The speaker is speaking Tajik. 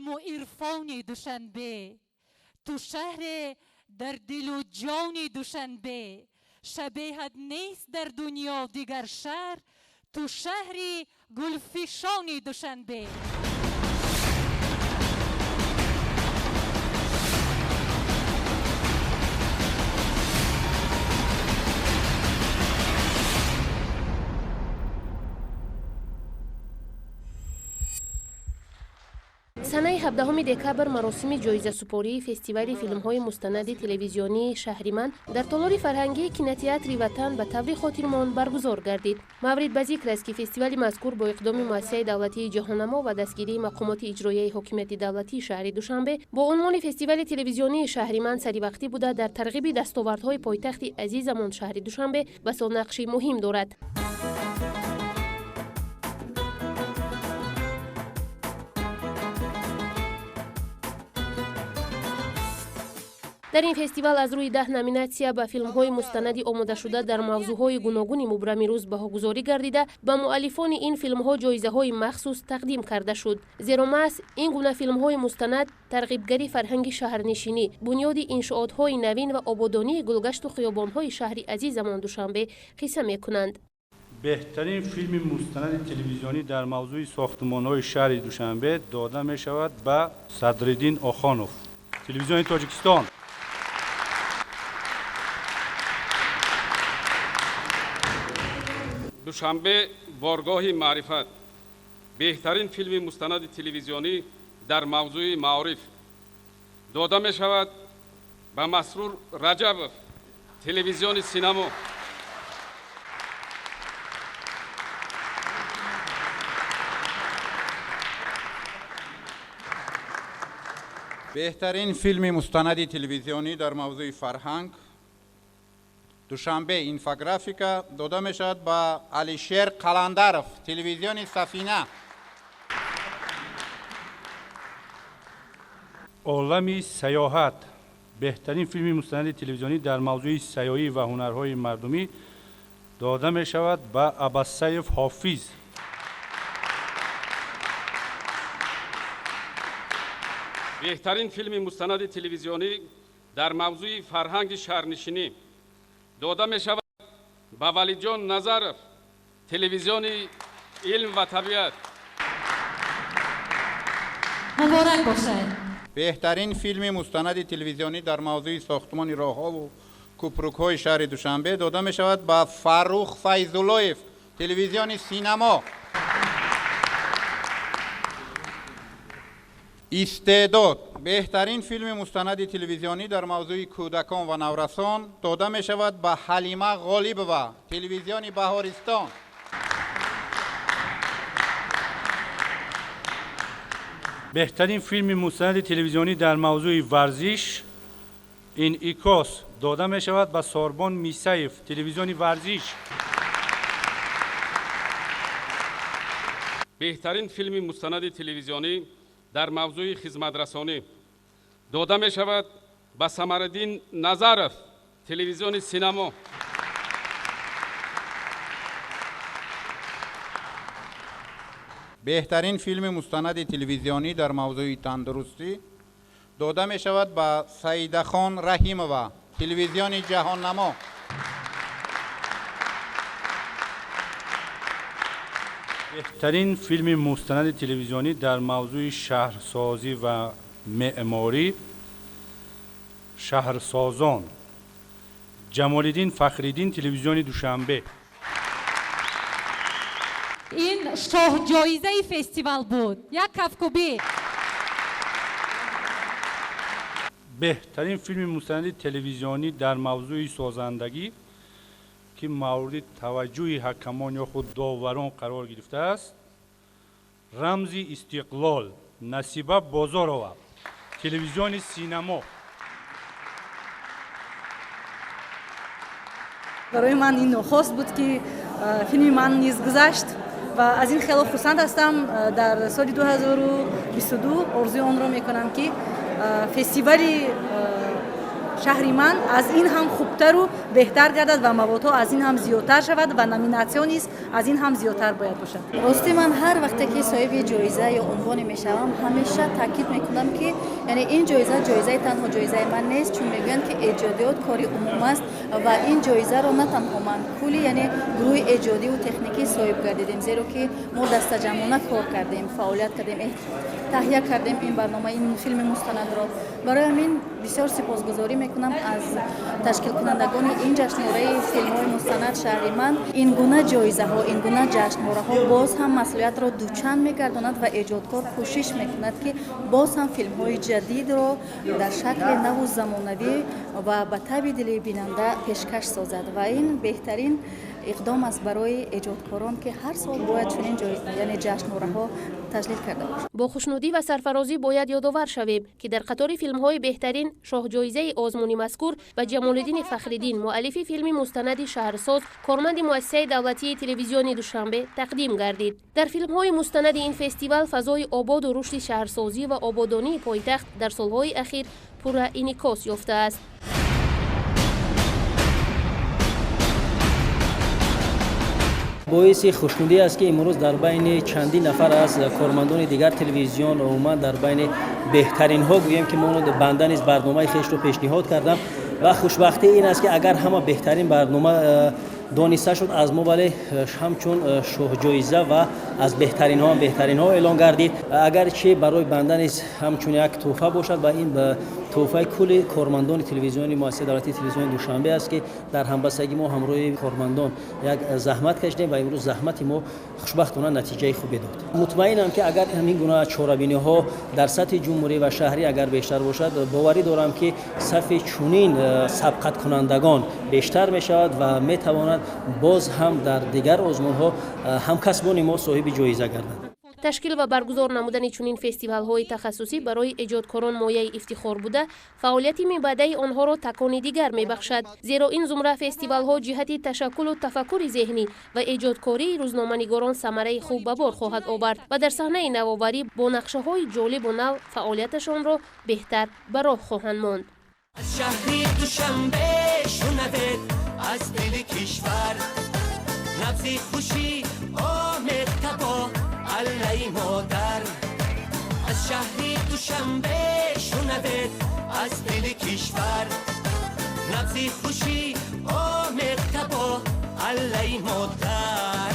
Илму ирфони Душанбе, ту шаҳре дар дилу ҷони Душанбе, шабеҳат нест дар дунё дигар шаҳр, ту шаҳри гулфишони Душанбе. Санаи 17 декабр маросими ҷоизасупории фестивали филмҳои мустанади телевизионии «Шаҳри ман» дар толори фарҳангии кинотеатри «Ватан» ба таври хотирмон баргузор гардид. Маврид ба зикр аст, ки фестивали мазкур бо иқдоми муассисаи давлатии «Ҷаҳоннамо» ва дастгирии мақомоти иҷроияи ҳокимияти давлатии шаҳри Душанбе бо унвони фестивали телевизионии «Шаҳри ман» саривақтӣ буда, дар тарғиби дастовардҳои пойтахти азизамон шаҳри Душанбе басо нақши муҳим дорад. Дар ин фестивал аз рӯи 10 номинатсия ба филмҳои мустанади омодашуда дар мавзӯъҳои гуногуни мубрами рӯз баҳогузорӣ гардида, ба муаллифони ин филмҳо ҷоизаҳои махсус тақдим карда шуд. Зеро маҳз ин гуна филмҳои мустанад тарғибгари фарҳанги шаҳрнишинӣ, бунёди иншоотҳои навин ва ободонии гулгашту хиёбонҳои шаҳри азизамон Душанбе қисса мекунанд. Беҳтарин филми мустанади телевизионӣ дар мавзӯи сохтмонҳои шаҳри Душанбе дода мешавад ба Садриддин Охонов, телевизиони Тоҷикистон. «Душанбе боргоҳи маърифат», беҳтарин филми мустанади телевизионӣ дар мавзӯи маориф дода мешавад ба Масрур Раҷабов, телевизиони Синамо. Беҳтарин филми мустанади телевизионӣ дар мавзӯи фарҳанг, «Душанбе инфографика», дода мешавад ба Алишер Қаландаров, телевизиони Сафина. «Олами саёҳат», беҳтарин филми мустанади телевизионӣ дар мавзӯи сайёҳӣ ва ҳунарҳои мардумӣ дода мешавад ба Абасаев Ҳофиз. Беҳтарин филми мустанади телевизионӣ дар мавзӯи фарҳанги шаҳрнишинӣ дода мешавад ба Валиҷон Назаров, телевизиони Илм ва табиат. Муборак бошад! Беҳтарин филми мустанади телевизионӣ дар мавзӯи сохтмони роҳҳову кӯпрукҳои шаҳри Душанбе дода мешавад ба Фаррух Файзуллоев, телевизиони Синамо. «Истеъдод», беҳтарин филми мустанади телевизионӣ дар мавзӯи кӯдакон ва наврасон дода мешавад ба Ҳалима Ғолибова, телевизиони Баҳористон. Беҳтарин филми мустанади телевизионӣ дар мавзӯи варзиш, «Инъикос», дода мешавад ба Сорбон Мисаев, телевизиони Варзиш. Беҳтарин филми мустанади телевизионӣ дар мавзӯи хизматрасонӣ дода мешавад ба Самариддин Назаров, телевизиони Синамо. Беҳтарин филми мустанади телевизионӣ дар мавзӯи тандурустӣ дода мешавад ба Саидахон Раҳимова, телевизиони Ҷаҳоннамо. Беҳтарин филми мустанади телевизионӣ дар мавзӯи шаҳрсозӣ ва меъморӣ, «Шаҳрсозон», Ҷамолиддин Фахриддин, телевизиони Душанбе. Ин шоҳҷоизаи фестивал буд, як кафкӯбӣ. Беҳтарин филми мустанади телевизионӣ дар мавзӯи созандагӣ, ки мавриди таваҷҷӯҳи ҳакамон ё худ доварон қарор гирифтааст, «Рамзи истиқлол», Насиба Бозорова, телевизиони Синамо. Барои ман ин нохост буд, ки филми ман низ гузашт ва аз ин хело хурсанд ҳастам. Дар соли 2022 орзуи онро мекунам, ки фестивали Шаҳри ман аз ин ҳам хубтару беҳтар гардад ва маводҳо аз ин ҳам зиёдтар шавад ва номинатсиё низ аз ин ҳам зиёдтар бояд бошад. Рости, ман ҳар вақте ки соҳиби ҷоиза ё унвоне мешавам, ҳамеша таъкид мекунам, ки яъне ин ҷоиза ҷоизаи танҳо ҷоизаи ман нест, чун мегӯянд, ки эҷодиёт кори умум аст ва ин ҷоизаро на танҳо ман, кулли яъне гурӯҳи эҷодиву техникӣ соҳиб гардидем, зеро ки мо дастаҷамъона кор кардем, фаъолият кардем, таҳия кардем ин барнома, ин филми мустанадро. Барои ҳамин бисёр сипосгузорӣ мекунам аз ташкилкунандагони ин ҷашнвораи филмҳои мустанад «Шаҳри ман». Ин гуна ҷоизаҳо, ин гуна ҷашнвораҳо боз ҳам масъулиятро дучанд мегардонад ва эҷодкор кӯшиш мекунад, ки боз ҳам филмҳои ҷадидро дар шакли наву замонавӣ ва ба таби дили бинанда пешкаш созад. Ва ин беҳтарин иқдом аст барои эҷодкорон, ки ҳар сол бояд чунин яъне ҷашнвораҳо таҷлил карда бошад. Бо хушнудӣ ва сарфарозӣ бояд ёдовар шавем, ки дар қатори филмҳои беҳтарин шоҳҷоизаи озмуни мазкур ба Ҷамолиддини Фахриддин, муаллифи филми мустанади «Шаҳрсоз», корманди Муассисаи давлатии телевизиони Душанбе, тақдим гардид. Дар филмҳои мустанади ин фестивал фазои ободу рушди шаҳрсозӣ ва ободонии пойтахт дар солҳои ахир пурра инъикос ёфтааст. Боиси хушнудӣ аст, ки имрӯз дар байни чандин нафар аз кормандони дигар телевизион, умуман дар байни беҳтаринҳо гӯем, ки мо банда низ барномаи хешро пешниҳод кардам. Ва хушбахтӣ ин аст, ки агар ҳама беҳтарин барнома дониста шуд аз мо, вале ҳамчун шоҳҷоиза ва аз беҳтаринҳо беҳтаринҳо эълон гардид. Агарчи барои банда низ ҳамчун як тӯҳфа бошад ва ин тӯҳфаи кулли кормандони телевизиони Муассисаи давлатии телевизиони Душанбе аст, ки дар ҳамбастагӣ мо ҳамроҳи кормандон як заҳмат кашидем ва имрӯз заҳмати мо хушбахтона натиҷаи хубе дод. Мутмаинам, ки агар ҳамин гуна чорабиниҳо дар сатҳи ҷумҳурӣ ва шаҳрӣ агар бештар бошад, боварӣ дорам, ки сафи чунин сабқаткунандагон бештар мешавад ва метавонад боз ҳам дар дигар озмунҳо ҳамкасбони мо соҳиби ҷоиза гарданд. Ташкил ва баргузор намудани чунин фестивалҳои тахассусӣ барои эҷодкорон мояи ифтихор буда, фаъолияти минбаъдаи онҳоро такони дигар мебахшад, зеро ин зумра фестивалҳо ҷиҳати ташаккулу тафаккури зеҳнӣ ва эҷодкории рӯзноманигорон самараи хуб ба бор хоҳад овард ва дар саҳнаи навоварӣ бо нақшаҳои ҷолибу нав фаъолияташонро беҳтар ба роҳ хоҳанд монд. Аз шаҳри Душанбе шунавед, аз дили кишвар набзи хушӣ омехта бо аллаи модар. Аз шаҳри Душанбе шунавед, аз дили кишвар набзи хушӣ омехта бо аллаи модар.